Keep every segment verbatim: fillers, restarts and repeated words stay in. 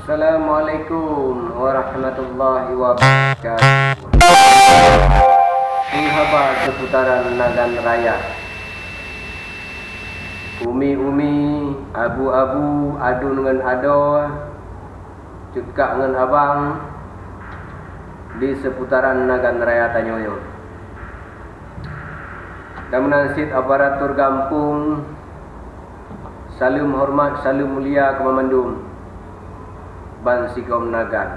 Assalamualaikum warahmatullahi wabarakatuh. Haba seputaran Nagan Raya. Umi-umi, abu-abu, adun ngon adoe, ceukak ngon abang di seputaran Nagan Raya tanyoe nyoe. Dan meunan cit aparatur gampông, saleuem horeumat, saleuem mulia keu banmandum bansigom Nagan.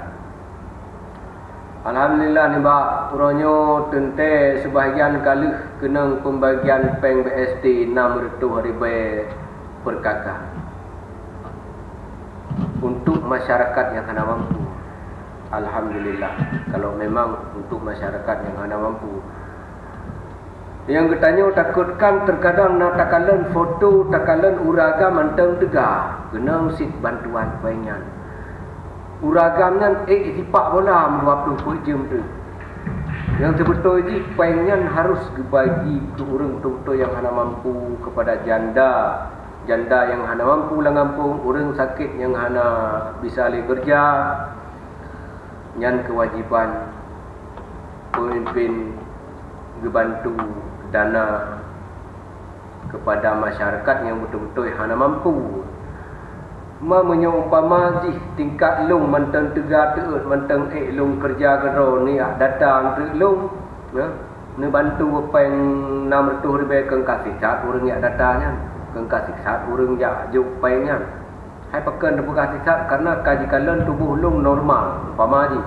Alhamdulillah, nibak uroe nyoe teuntée seubahagian ka lheueh keunong peumbagian péng B S T enam reutôh ribée per K K untuk masyarakat nyang hana mampu. Alhamdulillah, kalau memang untuk masyarakat nyang hana mampu. Nyang geutanyoe takotkan, teukadang na takalon foto, takalon ureueng agam mantong teuga, keunong cit bantuan péng nyan. Ureueng agam nyan ék sipak bola meudua ploh peuet jeuem teuk. Nyang seubeutôi jih péng nyan harôh geubagi keu ureueng beutôi-beutôi nyang hana mampu, keupada janda, janda nyang hana mampu lam gampông, ureueng sakét nyang hana bisa lé keureuja, nyan keuwajéban peumimpén geubantu dana keupada masyarakat nyang beutôi-beutôi hana mampu. Ma meunyoe umpama jih tingkat lôn mantong teuga teuôt, mantong ék lôn keureuja keudroe, neujak data teuk lôn, ya, neubantu péng enam reutôh ribée, kon ka sisat ureueng jak data nyan, kon ka sisat ureueng jak jok péng nyan. Hai pakon teupeugah sisat? Karena ka jikalon tuboh lôn normal. Umpama jih,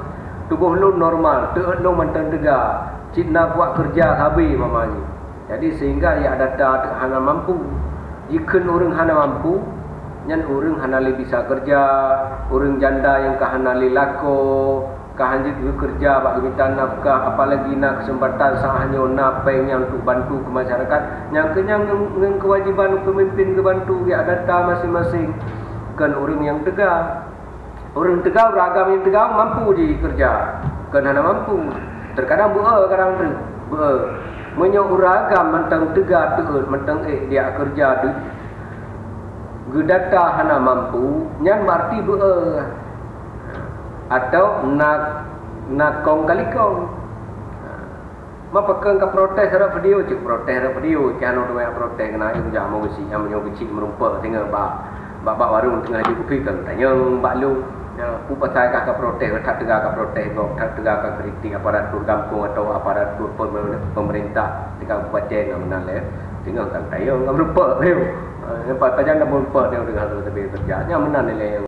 tuboh lôn normal, teuôt lôn mantong teuga, cit na kuat keureuja sabe umpama jih. Jadi, sehingga jak data teuk hana mampu. Jikheun ureueng hana mampu, nyan ureueng hana lé bisa keureuja, ureueng janda nyang ka hana lé lakoe, ka hanjeuet geukeureuja bak geuminta nafkah, apalagi na keuseumpatan saat nyoe na péng nyang untuk bantu keu masyarakat, nyang keu nyan ngon, ngon keuwajéban peumimpén geubantu jak data maséng-maséng. Kon ureueng nyang teuga. Ureueng teuga, ureueng agam nyang teuga mampu jikeureuja, kon hana mampu. Teukadang beu-e kadang teuk, beu-e. Meunyoe ureueng agam mantong teuga teuôt, mantong ék jak keureuja deuh, geudata hana mampu, nyan beurati beu-e. Atau na, na kong kalikong. Ma pakon ka protes rot video, cit protes rot video, ikan ureueng banyak protes keunan, jak mau geuchik, nyang meunyoe geuchik meurumpok singoh bak, bak, bak warong teungoh jeuet kupi, kon tanyong bak lôn. Ya, peue pasai kah ka protes, that teuga ka protes gob, that teuga ka kritik aparatur gampông atau aparatur pemer-, pemerintah tingkat kabupaten, nyang meunan lé. Singoh kon tanyong, kon meurumpok lé. Eh, nyang pajan dah meurumpok lé dengan hal tersebut kerja. Nyang meunan lé.